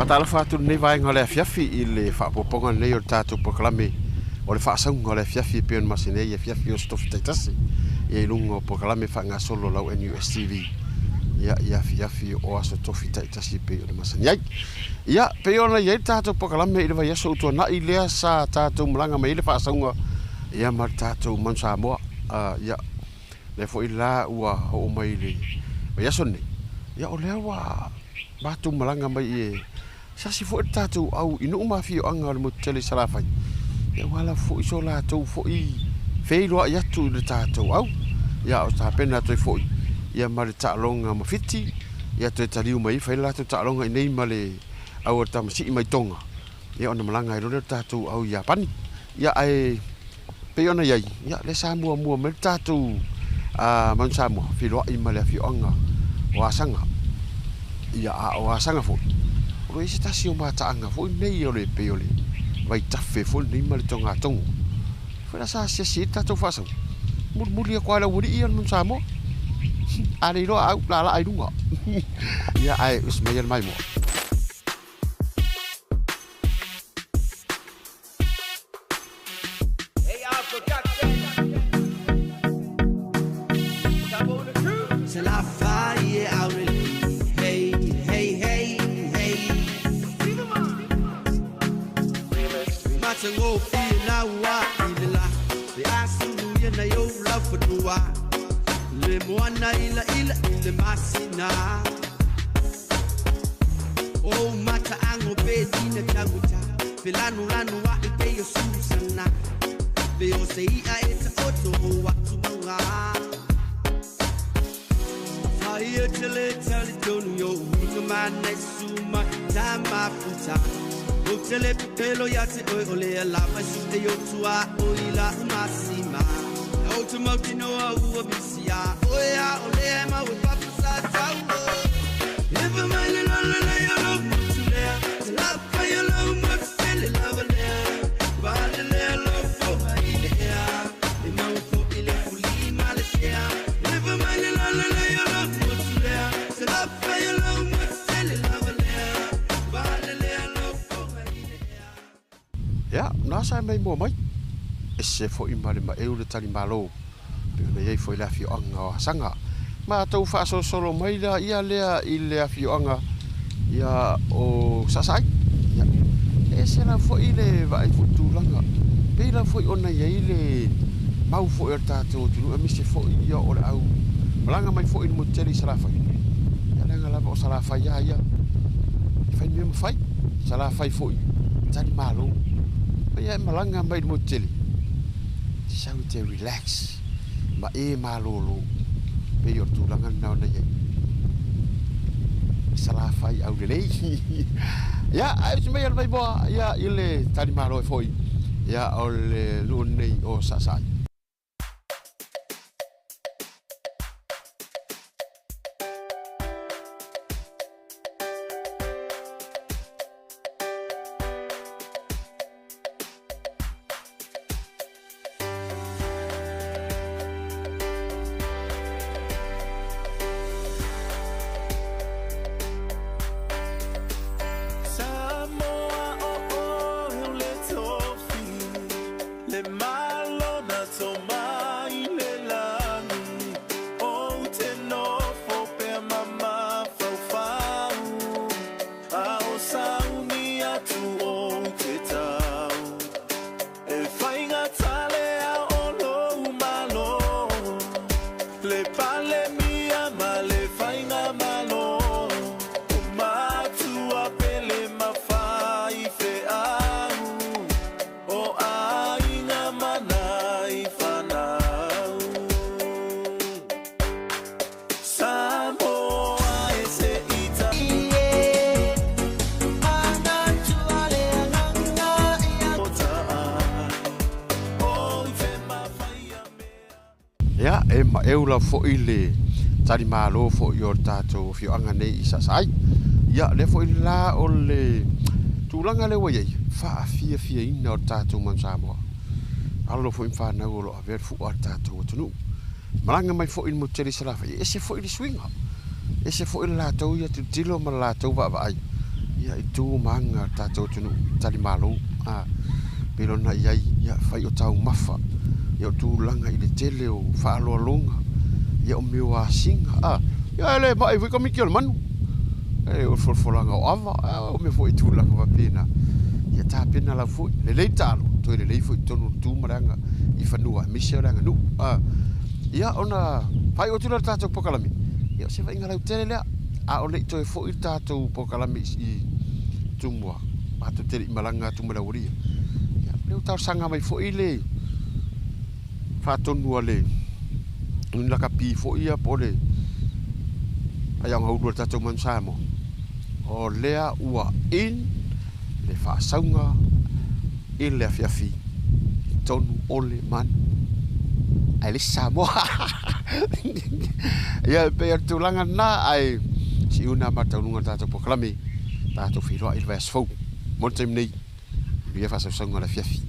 Faatalofa atu lenei vaega o le afiafi i le faaopoopoga lenei o le tatou polokalame o le faasauga o le afiafi e pei ona masani ai i afiafi o Aso Tofi taitasi ia i luga o polokalame faagasolo a lau NUS TV ia i afiafi o Aso Tofi taitasi e pei ona masani ai. Ia, pei ona i ai le tatou polokalame i le vaiaso ua tuanai lea sa tatou malaga mai ai le faasauga ia ma le tatou Manu Samoa. Ia, lea foi la ua oo mai i le vaiaso lenei, ia o lea ua matou malaga mai e sasi foi le tatou au i nuu ma afioaga o le motu tele i Salafai, ia ua ala foi so latou foi feiloai atu i le tatou au. Ia o tapena atu ai foi ia ma le taaloga ma Fiti, ia toe taliu mai fai le latou taaloga i nei ma le au a le Tamasii mai Toga, ia ona malaga ai loa lea o le tatou au i Iapani. Ia ae pei ona i ai, ia lea sa muamua mai le tatou Manu Samoa feiloai ma le afioaga o Asaga. Ia a o Asaga foi, o lo o i ai se tasi o mataaga foi nei o le pei o le vaitafe foi lenei ma le togatogo. Foi la sa asiasi ai le tatou faasau. Mulimuli atu lava e le aualii ia le Manu Samoa. A le iloa au, laalaa i luga. Ia ae usi mai ia le maimoa. Ia, na sa e maimoa mai. Ese foi ma le maeu le talimalo, pei ona i ai foi le afioaga o Asaga. Matou faasolosolo mai la ia lea i le afioaga ia o Saasaai. Ia, ese la foi le vaai foi tulaga. Pei la foi ona i ai le mau foi o le tatou atunuu aemaise foi ia o le au malaga mai foi i le motu tele i Salafai. Ia leaga lava o Salafai lava ia e fai mea ma fai. Salafai foi talimalo. Ia e malaga mai i le motu tele, e sau e te relax ma e malolo. Pei o le tulaga lena ona i ai. Salafai aulelei. Ia, ae usi mai a le Vaimoa, ia, i le talimalo e foi, ia, o le nuu lenei o Saasaai. Ia, e maeu lava foi le talimalo foi o le tatou afioaga nei i Saasaai. Ia, lea foi la o le tulaga lea ua i ai, faafiafiaina o le tatou Manu Samoa. Alo foi ma fanau o lo o avea le fua a le tatou atunuu. Malaga mai foi i le motu tele i Salafai, e ese foi le suiga. Ese foi le latou ia tilotilo ma le latou vaavaai. Ia, i tu ma aga o le tatou atunuu i talimalo, a, pei ona i ai, ia, fai o taumafa, ia, o tulaga i le tele o faaaloaloga, ia, o mea o asiga, a, ia, e le mai foi Komiti o le Manu, e, o le folafolaga o ava, a, o mea foi i tulaga faapena, ia tapena lava foi, lelei taalo, toe lelei foi i totonu o le tu ma le aga i fanua, aemaise o le aganuu, a, ia, ona faaiu atu lea o le tatou polokalame, ia, o se vaaiga lautele lea. A o le i toe foi le tatou polokalame i Tumua, matou te le i malaga atu ma le aualia. Ia, o lea ua talosaga mai foi le faatonu a le lakapi foi ia po o le faiaoga ulu a le tatou Manu Samoa. O lea ua in le faasauga i le afiafi i totonu o le manu ae le isi Samoa. Ia e pei o le tulaga lena ae siu na ma taunuga le tatou polokalame tatou feiloai i le vaiaso fou. Mo le taimi nei, manuia faasausauga o le afiafi.